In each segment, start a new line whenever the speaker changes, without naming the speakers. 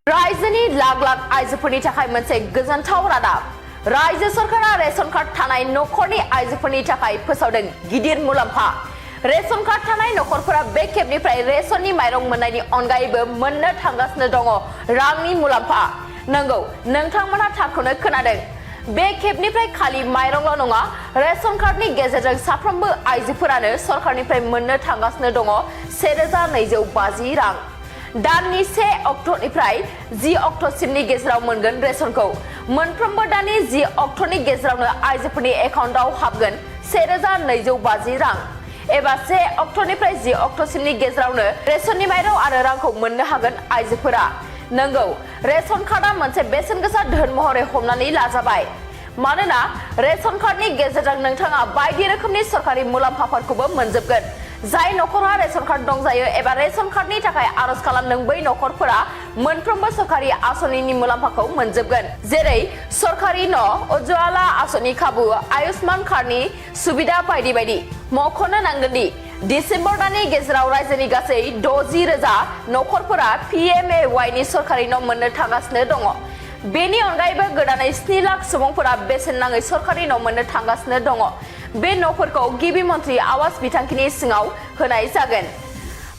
रायजोनि लाख लाख आइजोफोरनि थाखाय मोनसे गोजोनथाव रादाब। रायजो सरकारा रेशन कार्ड थानाय नखरनि आइजोफोरनि थाखाय फोसावदों गिदिर मुलाम्फा। रेशन कार्ड थानाय नखरफोरा बे खेबनिफ्राय रेशननि माइरं मोननायनि अनगायैबो मोननो थांगासिनो दङ रांनि मुलाम्फा। नंगौ, नोंथांमोनहा थारखौनो खोनादों। बे खेबनिफ्राय खालि माइरंल' नङा, रेशन कार्डनि गेजेरजों साफ्रोमबो आइजोफोरानो सरकारनिफ्राय मोननो थांगासिनो दङ 1250 रां। दाननि 1 अक्ट'निफ्राय 10 अक्ट'सिमनि गेजेराव मोनगोन रेशनखौ। मोनफ्रोमबो दाननि 10 अक्ट'नि गेजेरावनो आइजोफोरनि एकाउन्टआव हाबगोन 1250 रां। एबा 1 अक्ट'निफ्राय 10 अक्ट'सिमनि गेजेरावनो रेशननि माइरं आरो रांखौ मोननो हागोन आइजोफोरा। नंगौ, रेशन कार्डआ मोनसे बेसेन गोसा धोन महरै हमनानै लाजाबाय। मानोना रेशन कार्डनि गेजेरजों नोंथाङा बायदि रोखोमनि सरकारि मुलाम्फाफोरखौबो मोनजोबगोन। जाय नखरहा रेशन कार्ड दंजायो एबा रेशन कार्डनि थाखाय आरज खालामदों बै नखरफोरा मोनफ्रोमबो सरकारि आसनिनि मुलाम्फाखौ मोनजोबगोन। जेरै सरकारि न', उज्ज्वला आसनि खाबु, आयुष्मान कार्डनि सुबिदा बायदि बायदि। मख'नो नांगोन दि डिसेम्बर दाननि गेजेराव रायजोनि गासै 60,000 नखरफोरा PMAY नि सरकारि न' मोननो थांगासिनो दङ। बेनि अनगायैबो गोदानै 7 लाख सुबुंफोरा बेसेन नाङै सरकारि न' मोननो थांगासिनो दङ। बे न'फोरखौ गिबि मन्त्रि आवास बिथांखिनि सिङाव होनाय जागोन।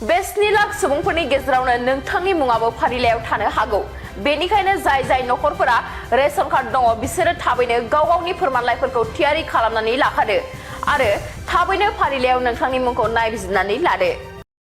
बे 7 लाख सुबुंफोरनि गेजेरावनो नोंथांनि मुङाबो फारिलाइयाव थानो हागौ। बेनिखायनो जाय नखरफोरा रेशन कार्ड दङ बिसोरो थाबैनो गाव गावनि फोरमानलाइफोरखौ थियारि खालामनानै लाखादो आरो थाबैनो फारिलाइयाव नोंथांनि मुंखौ नायबिजिरनानै लादो।